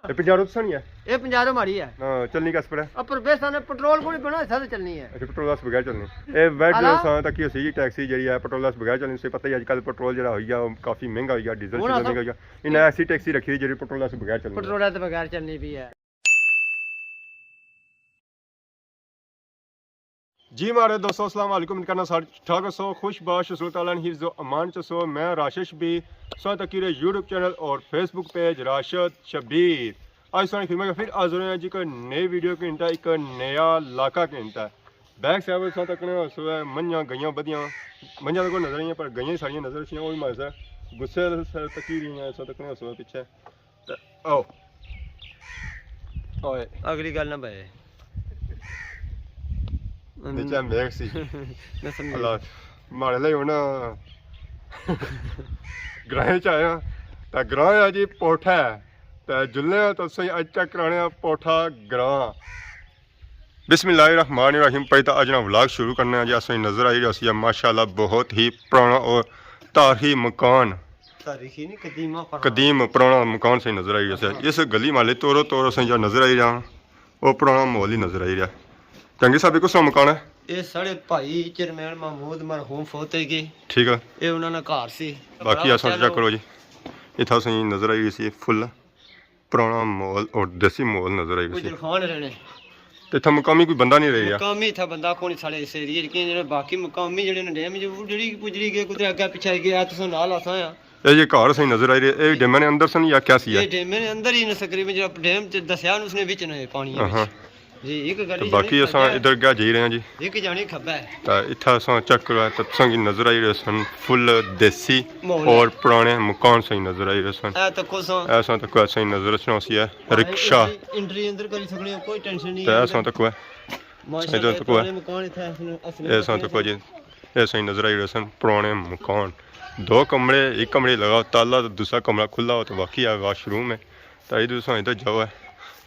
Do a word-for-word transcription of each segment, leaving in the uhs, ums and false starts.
اے پنجارو تساں نی ہے؟ اے پنجارو ماڑی ہے۔ ہاں، چلنی کس پر ہے؟ اپر بیس نے پٹرول کو نہیں پینا، ایسا تو چلنی ہے۔ اچھا، پٹرول اس بغیر چلنی۔ اے ویٹ ہلا۔ اساں تک ہی ہوسی جی ٹیکسی جیڑی ہے، پٹرول اس بغیر چلنی، تساں پتہ ہی اج کل پٹرول جیڑا ہوئی گیا، او کافی مہنگا ہوئی گیا، ڈیزل ہن شیزل اساں مہنگا ہوئی گیا۔ انہاں ایسی ٹیکسی رکھی جیڑی پٹرول اس بغیر چلنی ہے۔ پٹرول تو بغیر چلنی پئی ہے۔ جی ماڑے دوستو، السلام علیکم، امید کرنا سارے ٹھیک ٹھاک ہوسو، خوش باش ہوسو، تعالیٰ نے حفظ و امان چ ہوسو۔ میں راشد شبیر، تساں تکی رہے یوٹیوب چینل اور فیس بک پیج راشد شبیر۔ اج تساں کی خدمت فر حاضر ہوئے ہیں جی، ایک نئی ویڈیو کے انتا، ایک نیا علاقہ کے انتا۔ بیک سائیڈ تساں تکنے ہوسو ہے منجھاں گئیاں بدیاں، منجھاں تو کوئی نظر نہیں ہے، پر گئیاں ساریاں نظر اچھیاں، او وی مارے سے گسے سے تکی رہی ہیں، تساں تکنے ہوسو ہے پیچھے۔ تے آؤ۔ اوئے۔ اگلی گل نہ پائے۔ نیچے میک سی۔ نہ سمجھی۔ اللہ، ماڑے لئی ہن گرائیں چ آیا، تے گراں ہے جی پوٹھا ہے، تے جلنے آں تے تساں اج چیک کرانے آں پوٹھا گراں۔ بسم اللہ الرحمن الرحیم۔ پہلے تاں اج نا ولاگ شروع کرنے آں جی، اساں نظر آئی رہیا سی ماشاءاللہ بہت ہی پرانا اور تاریخی مکان۔ تاریخی نہیں، قدیمہ پرانا۔ قدیم پرانا مکان سہی نظر آئی رہیا سی۔ اس گلی محلے تورو تورو سہی جا نظر آئی رہیا، او پرانا ماحول ہی نظر آئی رہیا۔ جہانگیر صاحب، اے کس نا مکان ہے؟ اے ساڑے بھائی چیئرمین محمود مرحوم فوت ہوئی گئے۔ ٹھیک ہے۔ اے انہاں نا گھر سی۔ باقی اساں چیک کرو جی، اتھا سہی نظر آئی رہی سی فل پرانا ماحول اور دیسی ماحول نظر آئی رہی سی۔ گجر خان رہنے۔ تے اتھا مقامی کوئی بندہ نہیں رہیا۔ مقامی اتھا بندہ کون ساڑے اس ایریے، لیکن جیڑے باقی مقامی جیڑے نے ڈیم جو اجڑی پجڑی گئے، کدھر اگے پچھے گئے، آ تساں نال آساں آ۔ اے جے گھر سہی نظر آئی رہے، اے ڈیمے نے اندر سن یا کیا سی ہے؟ اے ڈیمے نے اندر ہی نے، تقریباً جیڑا ڈیم چ دسیا نے اس نے وچ نے پانی ہے۔ ہاں۔ جی، ایک گلی تے باقی اساں ادھر گیا جائی رہے ہیں جی۔ ایک جانی کھبا ہے۔ تے اتھا اساں چیک کرا تے تساں کی نظر آئی رہے سن فل دیسی ماحول ہے۔ اور پرانے مکان سہی نظر آئی رہے سن۔ اے تکو ساں۔ اے اساں تکو سہی نظر اچھنا ہوسی ہے۔ رکشہ۔ انٹری، انٹری اندر کری سکنے ہو، کوئی ٹینشن نہیں تے ہے۔ اے اساں تکو ہے۔ ماشاءاللہ، ادھر تکو ہے۔ پرانے مکان اتھا اصل، اصل اے اساں تکو ہے جی۔ اے سہی نظر آئی رہے سن پرانے مکان۔ دو کمرے، ایک کمرے لگا تالا تے دوسرا کمرہ کھلا ہو تے واقعی ہے واش روم ہے۔ تے ادھر تساں ادھر جاؤ ہے،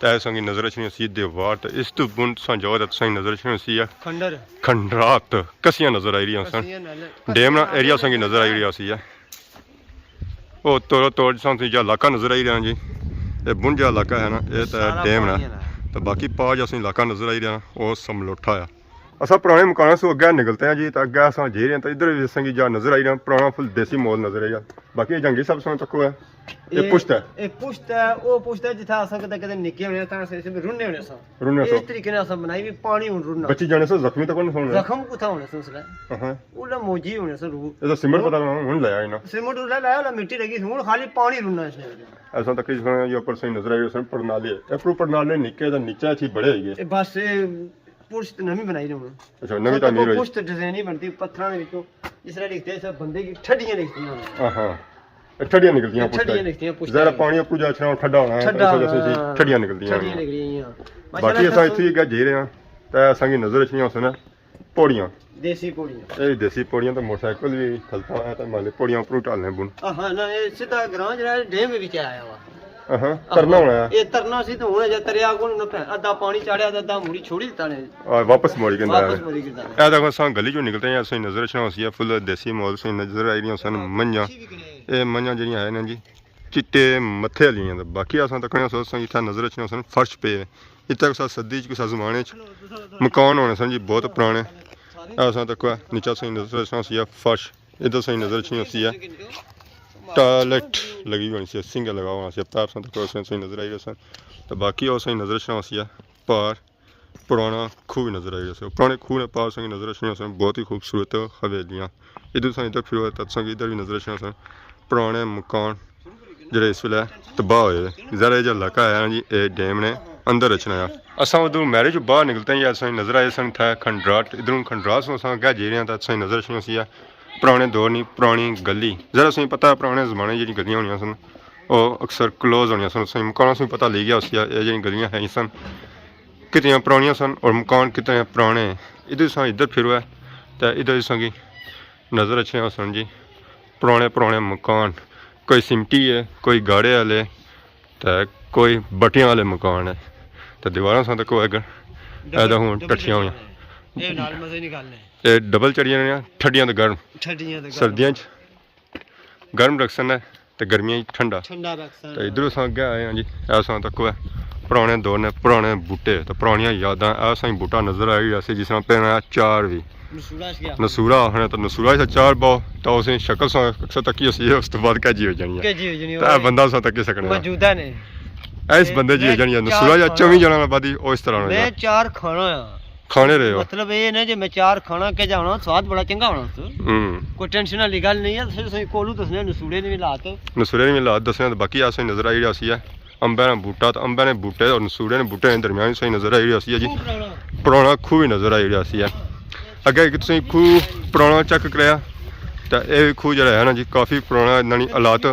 تے تساں کی نظر اچھنی ہوسی دیوار، تے اس تو بن تساں جاؤ تے تساں کی نظر اچھنی ہوسی ہے کھنڈر۔ کھنڈرات کسیاں نظر آئی رہیاں سن۔ کسیاں نال، ڈیم نا کسیاں ایریا نال تساں کی نظر آئی رہیا سی ہے۔ او تورو تور تساں کی جا علاقہ نظر آئی رہیا جی، اے بن جا علاقہ ہے نا، اے تے سارا ڈیم نا۔ پانی ہے نا۔ تے باقی پار جا تساں علاقہ نظر آئی رہیا، او سملوٹھا ہے۔ اساں پرانے مکاناں سوں اگے نکلتے ہیں جی، تے اگے اساں جی رہے ہیں، تے ادھر وی اساں کی جا نظر آئی رہیا پرانا فل دیسی ماحول نظر آئی رہیا۔ باقی اے جہانگیر صاحب سن تکو ہے۔ اے اے، پشت ہے۔ اے پشت ہے، او پشت ہے جتھا اساں کدے کدے نکے ہونے تاں اساں اس وچ رنے ہونے ساں۔ رنے اس سو۔ طریقے نال اساں بنائی وی پانی ہن رنا۔ بچی جانے سو زخمی تک نہیں ہونے۔ زخم کتھا ہونے سن اس لے؟ ہاں۔ اولا موجی ہونے سن روح۔ اے تو سیمنٹ پتہ نہیں ہن لایا انہاں۔ سیمنٹ اولا لایا، اولا مٹی لگی سی، ہن خالی پانی رنا اس نے۔ اساں تک اس طرح یہ اوپر سہی نظر آئی رہے سن پرنالے۔ اے پرو پرنالے نکے تے نیچے تھی بڑے ہوئی گئے۔ اے بس اے پشت نویں بنائی نے ہن۔ اچھا، نویں تعمیر ہوئی۔ پشت ڈیزائن ہی بنتی، پتھراں دے وچوں اس طرح لکھتے سب بندے کی ٹھڈیاں لکھتیاں ہن۔ ہاں، ہاں۔ اے ٹھڈیاں نکلتیاں پشت۔ ٹھڈیاں لکھتیاں پشت۔ ذرا پانی اپروں جا اچھنا ٹھڈا ہونا ہے، ٹھڈا اس وجہ سے ہونا۔ ٹھڈیاں نکلتیاں۔ ٹھڈیاں نکلتیاں۔ ٹھڈیاں ماشاءاللہ نکلیاں۔ تے اساں کی نظر اچھنیاں ہوسن پوڑیاں۔ دیسی پوڑیاں۔ اے دیسی پوڑیاں تے موٹر سائیکل وی کھلتا ہے تے مالے پوڑیاں اپروں ٹالنے بن۔ ہاں، نہ، اے سیدھا گراں جیڑا ہے، ڈیم وچ آیا ہوا۔ ہاں، ترنا ہونا ہے۔ اے ترنا سی تے ہن جے تریا کون نہ پے، ادھا پانی چاڑیا تے ادھا مڑی چھوڑی دیتا نے۔ آ، واپس مڑی گندا ہے۔ واپس مڑی گندا ہے۔ اے دیکھو، اساں گلی چوں نکلتے ہیں، اساں نظر اچھنا ہوسی ہے فل دیسی ماحول، اساں نظر آئی رہیاں سن منجھاں۔ اے منجھاں جیڑیاں ہے نا جی، چٹے متھے آلیاں، تے باقی اساں تکنے سو اساں اتھا نظر اچھنا سن فرش پے۔ اتھا کسا صدی چ، کسا زمانے چ مکان ہونے سن جی، بہت پرانے۔ اے اساں تکو نیچا سہی نظر اچھنا ہوسی ہے فرش، ادھر سہی نظر اچھنی ہوسی ہے ٹوائلٹ لگی ہوئی ہونی سی، سنک لگا ہونا سی، پیر ساں تکو سہی نظر آئی رہے سن۔ تے باقی او سہی نظر اچھنا ہوسی ہے پار پرانا کھوہ وی نظر آئی رہیا سی۔ پرانے کھوہ نے پار اساں کی نظر اچھنیاں سن بہت ہی خوبصورت حویلیاں۔ ادھر تساں ادھر پھرو تے تساں کی ادھر وی نظر اچھنے سن پرانے مکان جڑے اس ویلے تباہ ہوئے۔ ظاہر ہے جیڑا علاقہ ہے نا جی، اے ڈیم نے اندر اچھنا ہے۔ اساں ادھر میرج باہر نکلتے ہیں، اساں نظر آئے سن تھے کھنڈرات، ادھروں کھنڈرات سوں اساں اگے جائی رہے ہیں تے اساں نظر اچھنی ہوسی ہے پرانے دور نی پرانی گلی۔ ظاہر اساں پتہ ہے پرانے زمانے جیڑی گلیاں ہونیاں سن، او اکثر کلوز ہونیاں سن، اساں مکاناں سوں پتہ لگی گیا ہوسی ہے، اے جیڑی گلیاں ہیں سن کتنیاں پرانیاں سن اور مکان کتنے پرانے ہیں۔ ادھر اساں ادھر پھرو ہے تے ادھر اساں کی نظر اچھنے ہوسن جی پرانے پرانے مکان، کوئی سمٹی ہے، کوئی گاڑے آلے تے کوئی بٹیاں آلے مکان ہے۔ تے دیواراں ساں تکو اگر ڈبل، ایدا ہن ڈبل ٹٹھیاں ہویاں۔ اے نال مزے نکالنے۔ اے ڈبل چڑھیاں ہویاں، ٹھڈیاں تے گرم۔ ٹھڈیاں تے گرم۔ سردیاں چ گرم رکھسن ہے۔ تے گرمیاں اچ ٹھنڈا۔ ٹھنڈا رکھساں۔ تے ادھروں اساں اگے آئے ہاں جی، اے اساں تکو ہے پرانے دور نے پرانے بوٹے تے پرانیاں یاداں۔ اے اساں بوٹا نظر آئی رہیا سی جس طرح پہنا چار وی نسورا شیا۔ نسورا آخنے تے نسورا اساں چار باؤ تے اساں شکل ساں اکثر تکی ہوسی، اس تو بعد کہہ جی ہو جانی ہے۔ کہہ جی ہو جانی تے اے ہے۔ بندہ ساں تکی سکنے آں۔ موجودہ نے۔ اے اس بندے جی ہو جانی ہے، نسورا یا چویں جنا بعد ہی او اس طرح ہونا۔ میں چار کھانا ہاں۔ کھانے رہے ہو۔ مطلب اے نہ جے میں چار کھانا کہ جانا، سواد بڑا چنگا ہونا اس۔ ہوں۔ کوئی ٹینشن والی گل نہیں ہے، پھر تساں کولوں دسنے نسورے نے وی حالات۔ نسورے نے وی حالات دسنے تے باقی اساں نظر آئی رہیا سی ہے۔ امبے نا بوٹا تے امبے نے بوٹے اور نسورے نے بوٹے نے درمیان تساں نظر آئی رہیا سی ہے جی۔ پرانا کھوہ وی نظر آئی رہیا سی ہے۔ اگے اک تساں کھوہ پرانا چیک کرایا تے اے وی کھوہ جڑا ہے نا جی کافی پرانا، انہاں نی حالات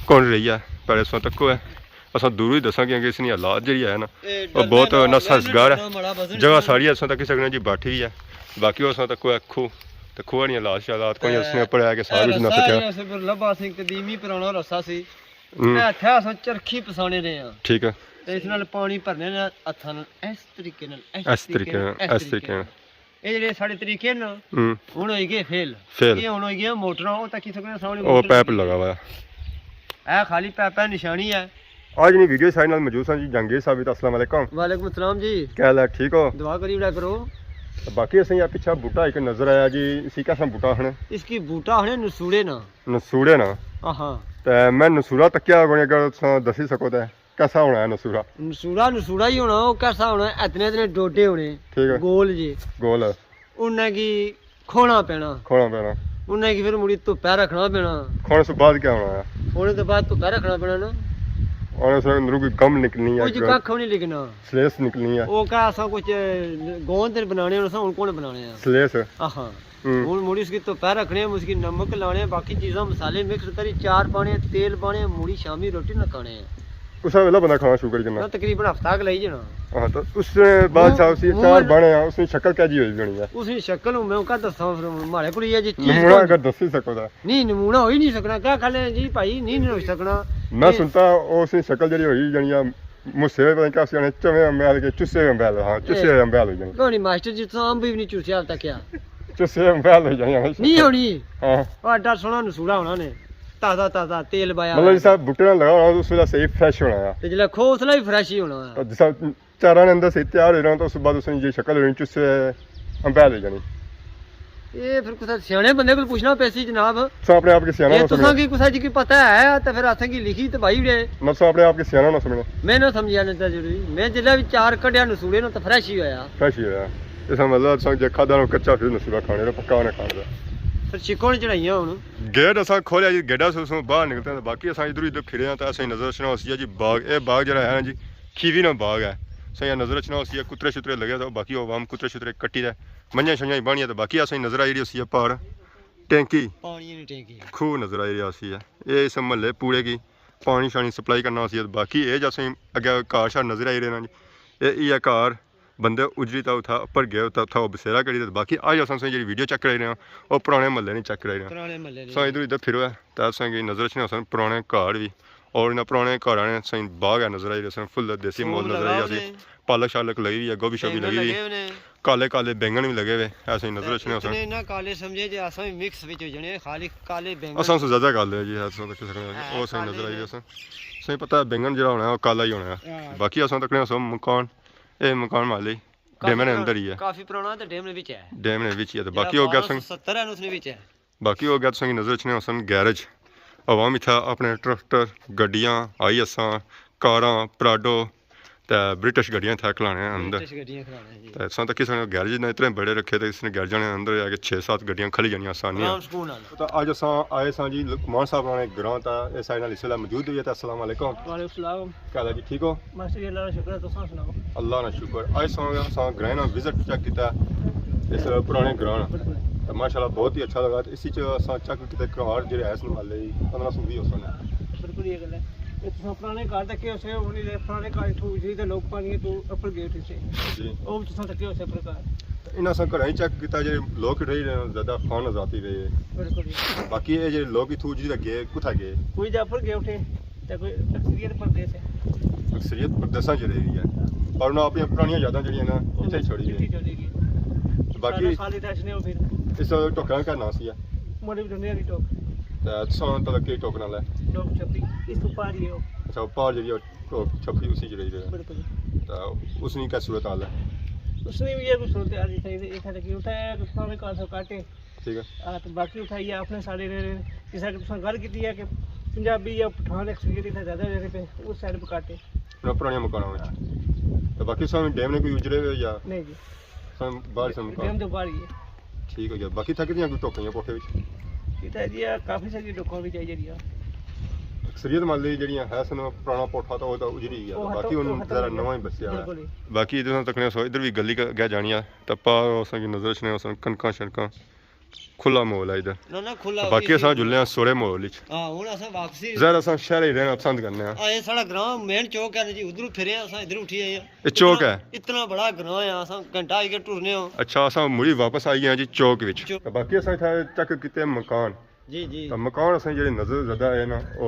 کون رہی ہے، پہلے تساں تکو ہے۔ اساں دوروں ہی دساں کیونکہ اس نی حالات جیڑی ہے نا، اے او بہت ڈردا ہے، ناسازگار ہے۔ ماڑا وزن جگہ ساری اساں تکی سکنے جی باٹھی ہے، باقی اساں تکو ہے کھوہ، تے کھوہ نی حالات شالات کوئی اس نے اپر ہے کہ سارا کچھ نہ تکیا۔ سارے اسے پر لبا سی قدیمی پرانا رسا سی۔ ہوں۔ اے ہتھے اساں چرخی پسانے رہے ہاں۔ ٹھیک ہے۔ تے اس نال پانی بھرنے نے ہتھاں نال اس طریقے نال، اس طریقے نال، اس طریقے نال۔ اے جڑے ساڑے طریقے نا، ہوں۔ ہن ہوئی گئے فیل۔ فیل۔ اے ہن ہوئی گئے موٹراں، او تکی سکنے سامنے او موٹر پائپ لگی۔ لگا ہوا ہے۔ اے خالی پائپ ہے، نشانی ہے۔ آج نی ویڈیو ساڑے نال موجود سن جی جہانگیر صاحب وی، تے السلام علیکم۔ وعلیکم السلام جی۔ کیا حال ہے، ٹھیک ہو؟ دعا کری اڑا کرو۔ تے باقی اساں یا پیچھے بوٹا ایک نظر آیا جی، اسی کیسا بوٹا آخنے؟ اس کی بوٹا آخنے نسوڑے نا۔ نسوڑے نا؟ ہاں ہاں۔ تے میں نسوڑا تکیا کوئی، اگر تساں دسی سکو تے۔ کیسا ہونا ہے نسورا؟ نسورا، نسورا ہی ہونا، او کیسا ہونا ہے؟ اتنے اتنے ڈوڈے ہونے، ٹھیک ہے۔ گول جے۔ گول ہے۔ انہاں کی کھونا پینا۔ کھونا پینا۔ انہاں کی پھر مڑی دھپے رکھنا پینا۔ کھونے سے بعد کیا ہونا ہے؟ کھونے سے بعد دھپے رکھنا پینا نا۔ اور اس میں اندروں کوئی گم نکلنی ہے، کچھ ککھ نہیں لکھنا۔ سلیس نکلنی ہے۔ او کیا اساں کچھ گوند بنانے ہونے، اساں ہن کون بنانے ہیں؟ سلیس۔ آہاں۔ ہوں۔ ہن مڑی اس کی دھپے رکھنے، اس کی نمک لانے، باقی چیزاں مسالے مکس کری، چار پانے، تیل پانے، مڑی شامی روٹی نہ کھانے ہیں۔ اس ویلے بندہ کھانا شروع کری جانا۔ نہ، تقریباً ہفتہ ک لئی جانا۔ ہاں، تو اس نے بعد وہ، صاحب اسی وہ چار بنے ہیں، اس کی شکل کیا جی ہوئی جانی ہے؟ اس کی شکل میں کیا دساں، پھر ماڑے کول یہ جی چیز نمونہ کون اگر دسی سکو تو۔ نہیں، نمونہ ہو ہی نہیں سکنا، کیا کھلے جی بھائی، نہیں، نہیں ہو سکنا۔ میں اے سنتا اس کی شکل جی ہوئی جانی ہے، مسے پتہ نہیں کیا سیانے، چویں امبیل کے، چسے امبیل، ہاں، چسے اے۔ امبیل ہوئی جانے۔ کوئی نہیں ماسٹر جی، تساں امب بھی نہیں چوسیا اب تک کیا؟ چسے امبیل ہوئی جانے۔ نہیں ہونی۔ ہاں۔ اور ڈر سونا نسوڑا ہونا نے۔ تازہ تازہ تیل بایا مطلب ہونا۔ جس طرح بوٹے نال لگا ہونا، اس ویلے صحیح فریش ہونا ہے۔ تے جسلے کھو، اس ویلے بھی فریش ہی ہونا ہے۔ اور جس طرح چارہ نے اندر صحیح تیار ہوئی رہنا، تو اس بعد اس نے یہ شکل ہونی، چسے امبیل ہوئی جانی۔ اے پھر کسے سیانے بندے کول پوچھنا پیسی جناب۔ تساں اپنے آپ کے سیانا جے نہ تساں سمجھو۔ کی کسے جی کی پتہ ہے تے پھر اساں کی لکھی تے بھائی اڑے۔ نہ تساں اپنے آپ کے سیانا نہ سمجھو۔ میں نہ سمجھیا نہ تے ضروری۔ میں جلے بھی چار کڈیا نسوڑے نو تے فریش ہی ہویا۔ فریش ہی ہویا۔ اس نا مطلب تساں جے کھادا نو کچا پھر نسوڑا کھانے دا پکا نہ کھانے دا۔ پھر چھکو نی چڑھائیاں ہن۔ گیٹ اساں کھولیا جی، گیٹا سے اساں باہر نکلتے ہیں، باقی اساں ادھر ادھر پھرے ہیں تے اساں نظر اچھنا ہوسی جی باغ، اے باغ جڑا ہے نا جی کھیوی نا باغ ہے۔ اساں نظر اچھنا ہوسی کترے شترے لگے تے باقی عوام کترے شترے کٹی دے منجھاں شنجھاں بنی ہے، تے باقی اساں نظر آئی رہی ہوسی ہے پار ٹینکی، پانی نی ٹینکی۔ کھوہ نظر آئی رہیا ہوسی ہے۔ اے اس محلے پورے کی پانی شانی سپلائی کرنا ہوسی ہے۔ باقی اے جیسے اگے گھر شار نظر آئی رہے نا جی، اے ایہا گھر بندے اجڑی تے اتھا اپر گئے تے اتھا او بسیرا کری تے باقی اج اساں تساں جیڑھی ویڈیو چیک کرائی رہے ہاں، او پرانے محلے نی چیک کرائی رہے ہاں۔ پرانے محلے نی۔ تساں ادھر ادھر پھرو ہے تے تساں کی نظر اچھنے ہوسن پرانے گھر وی، اور انہاں پرانے گھراں نے تساں باغ ہے نظر آئی رہے سن، فل دیسی ماحول نظر آئی رہیا سی۔ پالک شالک لگی ہوئی ہے، گوبھی شوبھی لگی ہوئی ہے۔ کالے کالے بینگن وی لگے ہوئے، ایسے ہی نظر اچھنے ہوسن۔ اتنے نہ کالے سمجھے جے اساں وی مکس وچ ہو جانے، خالی کالے بینگن۔ اساں سوں زیادہ کالے جی، اساں تکو سکنے ہاں، او سہی نظر آئی رہے سن۔ سہی پتہ ہے بینگن جیڑا ہونا ہے او کالا ہی ہونا ہے۔ ہاں۔ باقی اساں تکنے سو مکان، اے مکان مالی ڈیم نے اندر ہی ہے۔ کافی پرانا تے ڈیم نے وچ ہے۔ ڈیم نے وچ ہی ہے تے باقی ہو گیا سن۔ ستر ہے اس نے وچ ہے۔ باقی ہو گیا تساں کی نظر اچھنے ہوسن گیرج۔ عوام اتھا اپنے ٹریکٹر، گڈیاں، آئی ایساں، کاراں، پراڈو تے برٹش گڈیاں اتھا کھلانے ہیں اندر۔ برٹش گڈیاں کھلانے ہیں جی۔ تے تساں تکی سکنے گیرج نے اتنے بڑے رکھے تے اس نے گیرجاں نے اندر جا کے چھ سات گڈیاں کھلی جانیاں آسانی نال۔ آرام سکون نال۔ تے اج اساں آئے ساں جی لقمان صاحب نے گراں تے اس سائیڈ نال اس ویلے موجود ہوئی ہے تے السلام علیکم۔ وعلیکم السلام۔ کیا حال ہے جی، ٹھیک ہو؟ ماسٹر جی اللہ نا شکر ہے، تساں سناؤ؟ اللہ نا شکر۔ اج اساں، اساں گرائیں نا وزٹ چیک کیتا ہے، اس پرانے گراں نا۔ بالکل۔ تے ماشاءاللہ بہت ہی اچھا لگا۔ تے اسی چ اساں چیک کیتا گھر جیڑے ہے اس محلے ہی پندرہ سو وی ہوسن۔ بالکل یہ گل ہے۔ یہ تساں پرانے گھر تکے ہوسے، انہی دے پرانے گھر اتھوں اجڑی تے لوگ پانی تو اپر گئے اٹھی سے۔ جی۔ او وی تساں تکے ہوسے اپنے گھر۔ تے انہاں اساں گھراں ہی چیک کیتا جیڑے لوگ رہی رہے زیادہ خان آزادی وے۔ بالکل جی۔ باقی اے جیڑے لوگ اتھوں اجڑی تے گئے، کتھا گئے؟ کوئی تے اپر گئے اٹھے۔ تے کوئی اکثریت پردیس ہے۔ اکثریت پردیساں چ رہی ہوئی ہے۔ پر انہاں اپنیاں پرانیاں یاداں جیڑھیاں نا، اتھے ہی چھوڑی گئے۔ اتھے چھوڑی گئے۔ تے باقی سارا سال اتھے اچھنے ہو پھر۔ اس ٹوکراں کا نام سی ہے؟ موٹی ڈنڈے والی ٹوک۔ تے تساں تک کے ٹوک نال ہے؟ ٹوک چھپی، اس تو پار ہی ہو۔ اچھا، او پار جیڑی او ٹوک چھپی اسی جیڑی ہے۔ بالکل۔ تے اس نی کیا صورت حال ہے؟ اس نی بھی یہ کوئی صورت حال ہی صحیح ہے، اتھا تک اتھا ہے کہ پرانے کار سو کاٹے۔ ٹھیک ہے۔ آ، تے باقی اتھا یہ اپنے سارے رہے رہے، جس طرح کہ تساں گل کیتی ہے کہ پنجابی یا پٹھان ایکسیڈنٹ اتھا زیادہ رہے پہ، اس سائیڈ پہ کاٹے۔ انہاں پرانے مکاناں وچ۔ تے باقی سامنے ڈیم نے کوئی اجڑے ہوئے یا؟ نہیں جی۔ سن باہر سن مکان۔ ڈیم تو باہر ہی ہے۔ ٹھیک ہو گیا۔ باقی تھا کتنیاں کوئی ٹوکیاں پوٹھے وچ؟ اتھا جی کافی ساری ٹوکاں وچ آئی جڑیاں۔ اکثریت مال دی جڑیاں ہے سن پرانا پوٹھا تاں او تاں اجڑی گیا۔ او باقی ختم، ہن او ختم ذرا ہو گیا۔ نواں ہی بسیا ہویا۔ بالکل ہی۔ باقی اتھاں تکنے سو ادھر بھی گلی اگے جانی آ، تے پار اساں کی نظر اچھنے سن کنکاں شنکاں۔ کھلا ماحول ہے ادھر۔ نہ، نہ، کھلا باقی بھی اساں سی۔ جلنے آں سوہرے ماحول اچ۔ ہاں، ہن اساں واپسی ظاہر اساں شہر ہی رہنا پسند کرنے آں۔ ہاں، اے ساڑا گراں مین چوک ہے جی، ادھروں پھرے آں، اساں ادھر اٹھی آئے آں۔ اے چوک اتنا، ہے؟ اتنا بڑا گراں ہے، اساں گھنٹہ آئی کے ٹرنے ہو۔ اچھا، اساں مڑی واپس آئی گئے جی چوک وچ۔ چوک۔ تے باقی اساں اتھا چیک کیتے مکان۔ جی، جی۔ تے مکان اساں جڑے نظر زیادہ آئے نا، او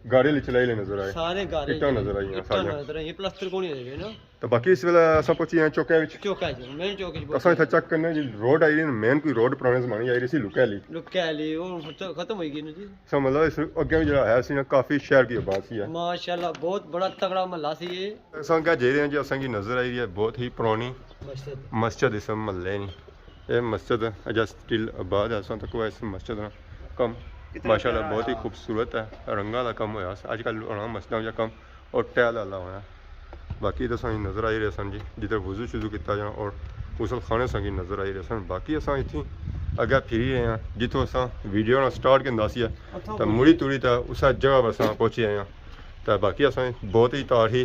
گارے لے چلائی لے نظر آئے۔ سارے گارے اٹاں جی۔ نظر آئیاں اٹاں ساریاں۔ نظر آئیاں، پلستر کونی ہوئے نا۔ تے باقی اس ویلے اساں پہنچی ہیں چوکے وچ۔ چوکا جی، مین چوک وچ اساں اتھا چیک کرنے جی، روڈ آئی رہی، مین کوئی روڈ پرانے زمانے آئی رہی سی، لکے آلی۔ لکے آلی، ہن ختم ہوئی گئی نا جی۔ اساں مطلب اس اگے بھی جڑا ہے سی نا، کافی شہر کی آباد سی ہے۔ ماشاءاللہ، بہت بڑا تگڑا محلہ سی یہ۔ اساں اگے جائی رہے ہیں جی، اساں کی نظر آئی رہی ہے بہت ہی پرانی مسجد۔ مسجد اس محلے نی۔ اے مسجد اجا سٹل آباد ہے، اساں تک اس مسجد نا کم کتنا ماشاءاللہ پیارا بہت ہی ہے۔ خوبصورت ہے، رنگاں دا کم ہویا۔ اج کل ہونا مسجداں وچ کم اور ٹائل والا ہونا۔ باقی تساں کی نظر آئی رہے سن جی، جدھر وضو شضو کیتا جانا اور غسل خانے اساں کی نظر آئی رہے سن۔ باقی اساں اتھی اگے پھری رہے ہیں، جتھوں اساں ویڈیو نا سٹارٹ کیندا سی ہے، اتھوں تے پہنچے۔ مڑی توڑی تے اسا جگہ پر اساں پہنچی آئے ہیں۔ تے باقی اساں بہت ہی تار ہی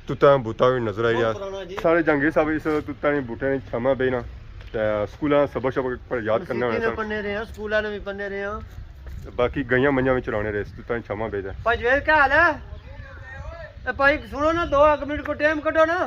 توتاں بوٹا وی نظر آئی رہیا۔ بہت پرانا جی۔ سارے جہانگیر صاحب اس توتاں نے بوٹے نے چھاواں بینا تے سکولاں سبق شبق پر یاد کرنا ہونا سن۔ پڑھنے رہے ہیں، سکولاں نے بھی پڑھنے رہے ہیں۔ باقی گائیاں منجاں وچ چرانے رہے، توتاں نے چھاواں بیدا۔ پنجویر کیا حال ہے؟ اے بھائی سنو نا، دو ایک منٹ کو ٹائم کڈو نا۔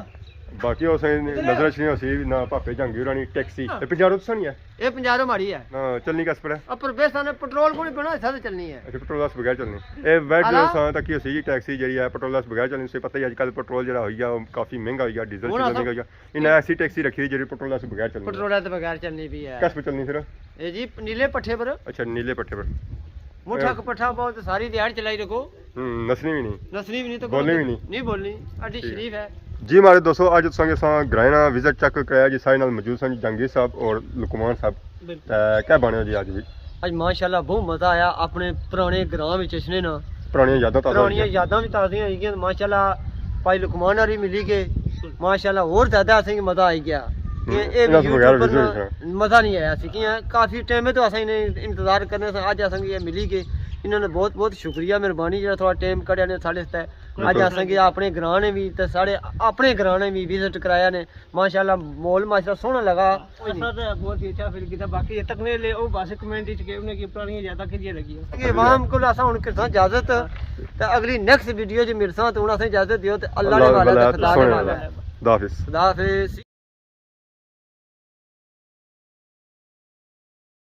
باقی اساں نظر اچھنی ہوسی نا پاپے جہانگیر ہورانی ٹیکسی۔ ہاں۔ اے پنجارو تساں نی ہے؟ اے پنجارو ماڑی ہے۔ ہاں، چلنی کس پر ہے؟ اپر بیساں نے پٹرول کو نہیں پینا، ایسا تو چلنی ہے۔ اچھا، پٹرول اس بغیر چلنی۔ اے ویٹ جو اساں تکی ہوسی جی ٹیکسی جیڑی ہے، پٹرول اس بغیر چلنی، تساں پتہ ہی اج کل پٹرول جیڑا ہوئی گیا، کافی مہنگا ہوئی گیا، ڈیزل ہن شیزل مہنگا ہوئی گیا۔ انہاں ایسی ٹیکسی رکھی جیڑی پٹرول اس بغیر چلنی۔ پٹرول اس بغیر چلنی پی ہے۔ کس پر چلنی پھر؟ اے جی، نیلے پٹھے پر۔ اچھا، نیلے پٹھے پر۔ مٹھا اے۔ کپٹھا پاؤ تے ساری دیہاڑ چلائی رکھو۔ ہوں، نسنی بھی نہیں۔ نسنی بھی نہیں تو بولنی بھی نہیں۔ نہیں بولنی۔ اڈی ٹھیک ہے۔ شریف ہے۔ جی ہمارے دوستو، اج تساں کے ساں گرائیں نا وزٹ چیک کرایا جی، سارے نال موجود سن جہانگیر صاحب اور لقمان صاحب۔ بالکل۔ تے کیا بنے ہو جی اج بھی؟ اج ماشاءاللہ بہت مزہ آیا، اپنے پرانے گراں وچ اچھنے نا۔ پرانیاں یاداں تازہ ہوئی پرانیاں گیاں۔ یاداں بھی تازہ ہوئی گیاں۔ ماشاءاللہ بھائی لقمان ہوری ملی گئے۔ ماشاءاللہ اور زیادہ اسیں کی مزہ آئی گیا۔ ہوں، اے، اے انہاں تو بغیر یوٹیوبر بھی نا ہوئی نا۔ مزہ نہیں آیا سی، کیاں کافی ٹائم تو اساں انہیں انتظار کرنے سا، اج اساں کی اے ملی گئے۔ انہاں نے بہت بہت شکریہ، مہربانی جڑا تھوڑا ٹائم کڈیا نے ساڑے واسطے۔ اج بالکل۔ اساں کی اپنے گراں نے بھی تے ساڑے اپنے گراں نے بھی وزٹ کرایا نے۔ ماشاءاللہ ماحول ماشاءاللہ سوہنا لگا۔ اساں تے بہت ہی اچھا فیل کیتا، باقی یہ تکنے لے او بس کمنٹ وچ کہ انہیں کی پرانیاں یاداں کیجیاں لگیاں۔ یہ عوام کو اساں ہن کساں اجازت تے اگلی نیکسٹ ویڈیو جو ملساں تے ہن اساں اجازت دیو تے اللہ نے والا تے خدا نے والا۔ خدا حافظ۔ خدا حافظ۔